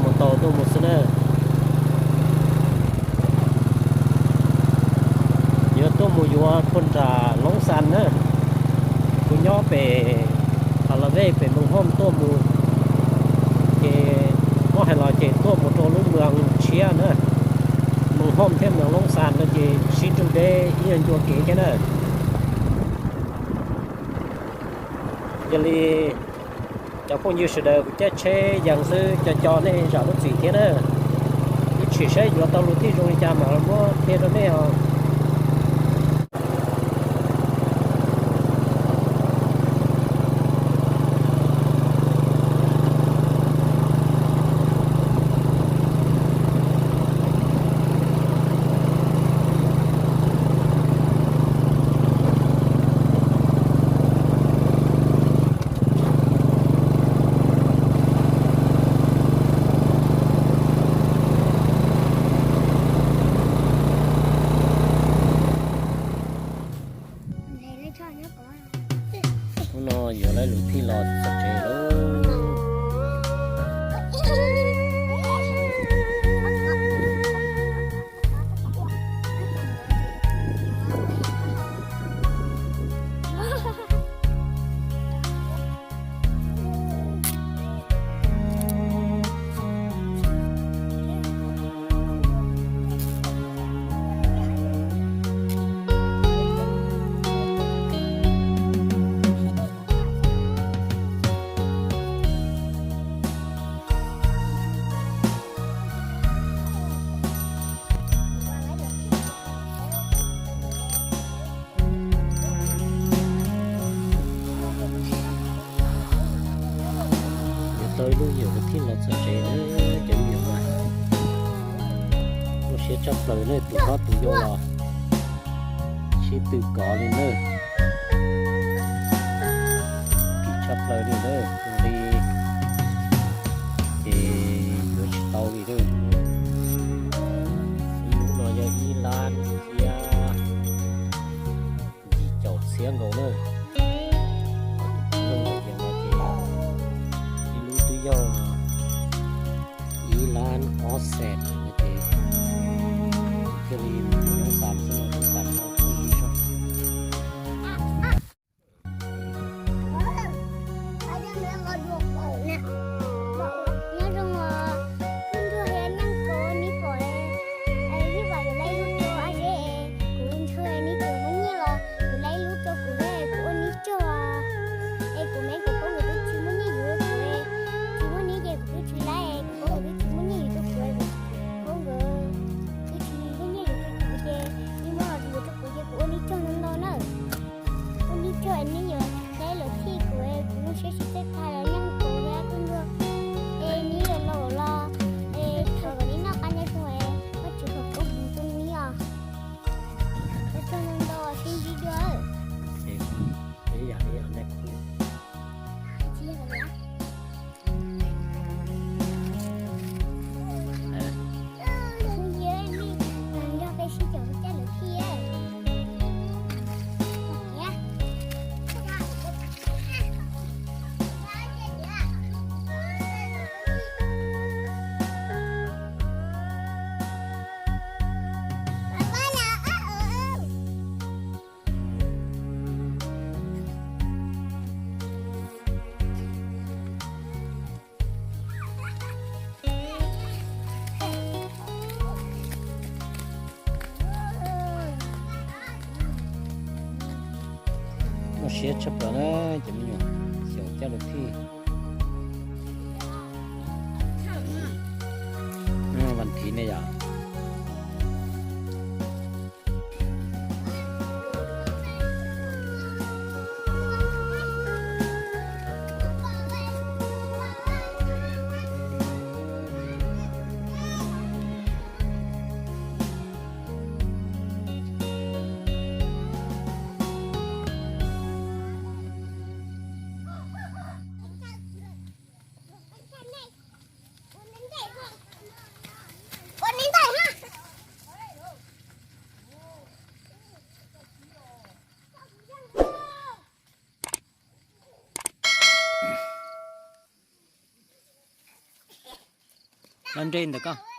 Mus tau tuaj mus xwb na. Yuav tuaj mus yuav puag nram Loob Xas na. Kuv nyob pem Hav Las Vej pem Moos Hooj tuaj mus, ces muab hais los ces tuaj mus rau lub moos tshiab na. Moos Hooj thiab moos Loob Xas no ces sib nrug deb ib nyuag ncua kev thiab na. Yog li cov phooj ywg sawv daws, kuv caij tsheb yees xwb, co co nej zam lub txim thiab na. Ib tsam saib yuav tau luv thij zoo li cas mam muab qhia rau nej os. Hnub no yuav lawv luv thij los txog tsev lawm. Yuav tau ib lub yuav luv thij los txog tsev lawm cov me nyuam na. Zoo siab tshaj plaws na, tus hlob tus yau los sib tw kov li na. Kim tshaj plaws li na, tus nqi ces yuav tsis tau li na. Ib lub no yog ib lab thiab yim caum txhiab nkaus na. Ib lub twb yog ib lab ob xees no ces thiaj li mus yuav lub xas xwb no, lub xas no pheej ib zaug. Nyob zoo os, kuv nrog Nyeej Kaus neb pom, ib vam yuav laib lub rau a zeb, kuv ntshaw neb tseem muab nyiaj los yuav laib lub rau kuv, kuv ua neb tsaug. Es kuv me kuv poj niam twb tsis muab nyiaj yuav kuv, tsis muaj neb ces kuv twb tsis laib, kuv poj niam twb tsis muaj nyiaj yuav rau kuv, kuv nkawd twb tsis muaj nyiaj yuav rau kuv ces neb muab los yuav rau kuv ces kuv ua neb tsaug ntau ntau na. Ua neb tsaug es neb yuav laib luv thij kuv, kuv lub siab tsis txawj tag los Nyeej Kaus thiab kuv nrog es neb yuav los los es thov kom neb noj qab nyob zoo es Vajtswv foom koob hmoov rau neb os. Ua tsaug ntau ntau sib ntsib dua. Muaj siab tshaj plaws na cov me nyuam, xyaum caj lus thij. Vas thiv ne yom. Los nres ntawm ko.